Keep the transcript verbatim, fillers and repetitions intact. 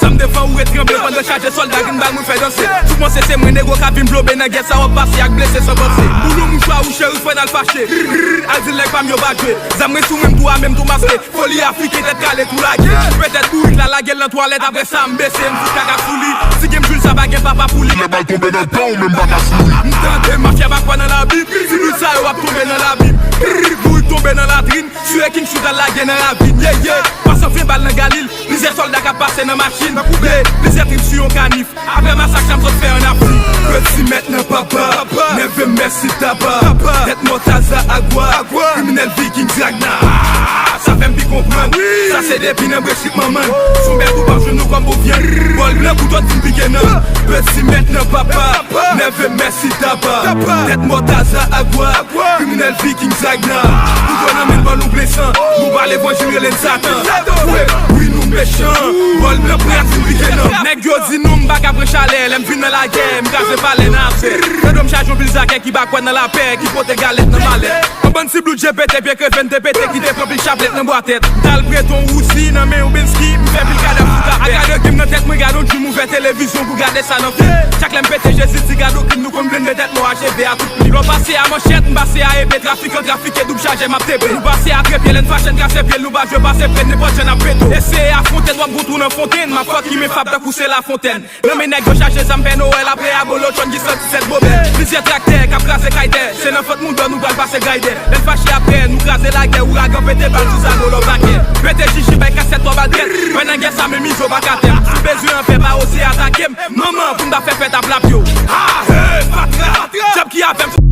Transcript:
M devan ou ret tranble pandan chaje sòlda grin bal mwen fè danse. Sou panse se mwen nego ka vin blobe nan gè sa w ap pase ak blese san panse. Boulou mouchwa ou cheri fè n al fache. Rrrr, al di nèg pa m yo pa jwe. Zam mwen sou mwen m tou ame m tou maske. Foli afriken tèt kale tou lage. Petèt bourik la lage l nan twalèt apre sa m bese m fout kaka sou li. Si gen m jwi l sa pa gen papa pou li. Lè bal tonbe nan dan ou menm pa ka souri. M tande mafya pa kwè nan labib. Figi sa yo ap tonbe nan labib. Rrrr, bourik tonbe nan latrin. Tiye King Soud al lage nan ravin, ye, ye. Twa san ven bal nan galil, plizyè sòlda k ap pase nan machin. Ye, plizyè trip sou yon kanif. Apre masak sa m sot fè ann Afrik. Peti mèt nan papa, neve mèsi taba. Tèt Mòtaza agwa, kriminèl viking dragna. Sa fè m pi konprann, sa se depi nan brechik manman. Sou bèt ou p ap jwenn nou kòm ou vyann. Bòl blan kout ot vin pike nan. Peti mèt nan papa, neve mèsi taba. Tèt Mòtaza agwa. Kriminèl viking zagna. Kout yo nan men bòl nou plen san. Nou ba levanjil rele n satan. Wi, wi nou mechan. Bòl blan prè a fin pike nan. Nèg yo di non m pa ka pran chalè. Lè m vin nan lagè m kraze palè nan afè. Nan do m chaje yon pil zakè ki pa kwè nan lapè ki pote galèt nan malèt. Yon bann ti blout je pete pye kreve n te pete ki te pran pil chaplèt nan bwa tèt. M t al prete yon wouzi nan men yon benski m fè pil kadaf sou kapèt. Ak gade gim nan tèt mwen gade yon djim ouvè televizyon pou gade sa nan fim. Chak lè m pete jezi di gade yon krim nou konn blende tèt mò acheve a tout. Lò pase a manchèt, m pase a epe, trafikan trafike, doub chajè m ap tepe. Nou pase a trepye, lè n fache n kase pye l, nou pa jwe pase pre, nenpòt jan n ap pete w. Eseye afwonte n, w ap gon twou nan fontenn, m ap fòk ki men fab tankou se Lafontèn. Nan men nèg yo chaje zam Pè Nowèl, apre a bolo tchòn ki santi sèt bobe. Plizyè traktè k ap kraze kay tè, se nan fòt moudò nou pral pase graydè. Lè n fache apre, nou kraze lagè, ouragan pete bal sou zado lò pakè. Pete chichi bay kasèt twa bal tèt, wè nan gè sa menm izo pa ka tè m. Si bezwen anfè pa oze atake m, manman pou n pa fè fèt ap lap yo. Ah, hey, fatra, djab ki avè m.